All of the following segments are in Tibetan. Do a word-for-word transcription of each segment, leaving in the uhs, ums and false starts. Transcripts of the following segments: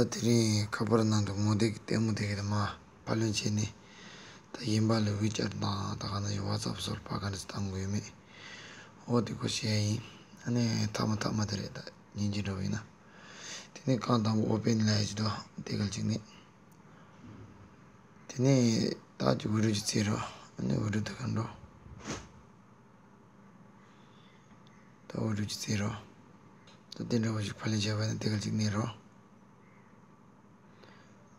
ད་དེ་རིང་ཁ་པར་ནང་དུ་ངོ་དེབ་ཀྱི་ལྟད་མོ་དེ་གི་དེ་མ་ཕབ་ལེན་བྱས་ནས། ད་གཞན་པ་ལ་ཝི་ཅར་དང་ད་ག་ནང་བཞིན་ཝ་ཙབ་སོགས་ཕར་ག་འདྲ་བཏང་དགོས་མེད། འོ་དེ་སྐོར་བཤད་ཡ་ཡིན། ཨ་ནི་ཐ་མ་ཐ་མ་དེ་རེད། ད་སྙིང་རྗེ་འགྲོ་བ་ཡིན་ན། དེ་ནས་རྐང་དང་པོ་ཨོ་པེན་ལབ་ཡ་ཅིག་འདུག་དེ་གལ་གཅིག་ནས། དེ་ནས་ད་ཅིག་ཝི་ཌི་ཡོ་ཅིག་བཙལ་རོགས། ཨ་ནི་ཝི་ཌི་ཡོ་དེ་ག་འགྲོ། ད་ཝི་ཌི་ཡོ་ཅིག་བཙལ་རོགས། ད་དེ་འདྲ་བ་ཞིག་ཕབ་ལེན་བྱས་པ་ཡིན་ན་དེ་གལ་གཅིག་མནན་རོགས།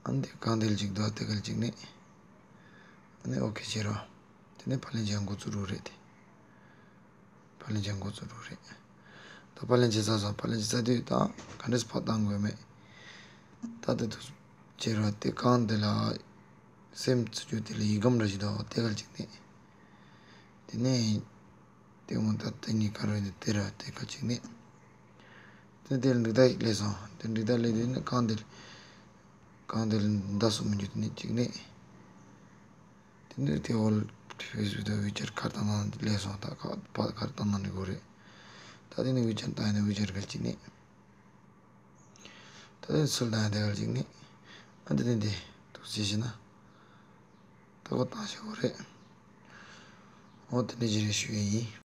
ཨ་ནི་དེ་རྐང་དེ་ལ་གཅིག་འདུག་དེ་གལ་གཅིག་མནན། ཨ་ནི་ཨོ་ཁེ་བྱེད་རོགས། དེ་ནས་ཕབ་ལེན་བྱེད་འགོ་བཙུགས་རོགས་རེད་དེ། ཕབ་ལེན་བྱེད་འགོ་བཙུགས་རོགས་རེད། ད་ཕབ་ལེན་བྱེད་ཚར་སོང་། ཕབ་ལེན་བྱེད་ཚར་དུས་ད་ག་འདྲས་ཕར་བཏང་དགོས་མེད། ད་དེ་ཐུགས་བྱེད་རོགས། དེ་རྐང་དེ་ལ་སེམས་ཚུགས་རྒྱུ་དེ་ལ་ཡིག་སྒམ་འདྲ་ཞིག་འདུག་དེ་གལ་གཅིག་མནན། དེ་ནས་ལྟད་མོ་ད་དེ་གཉིས་ཀ་རོལ་ནས་དེ་ར་དེ་གལ་གཅིག་མནན། དེ་དེ་ལ་འགྲིག་མཐའ་ཞིག་སླེབས་སོང་། དེ་འགྲིག་མཐའ་སླེབས་དུས་ནི་རྐང་དེ་ལ་རྐང་དེ་ལ་མདའ་གསུམ་མི་འཇུག་དེ་ནས་གཅིག་མནན། དེ་ནས་དེ་འོལ་ཕེ་སི་བུག་དང་ཝི་ཅར་ག་རེ་བཏང་ན་སླེབས་སོང་། ད་ག་ག་རེ་བཏང་ན་འགྲིག་གི་རེད། ད་དེ་ནས་ཝི་ཅར་བཏང་ཡིན་ན་ཝི་ཅར་གལ་གཅིག་མནན། ད་དེ་ནས་ཚུར་བཏང་ཡིན་ན་དེ་གལ་གཅིག་མནན། ཨ་དེ་ནས་དེ་ཐུགས་རྗེ་ཆེ་ན། ད་གོ་བཏང་ཤེས་དགོས་རེད། འོ་དེ་འདྲ་ཅིག་རེད་ཞུ་ཡ་ཡིན།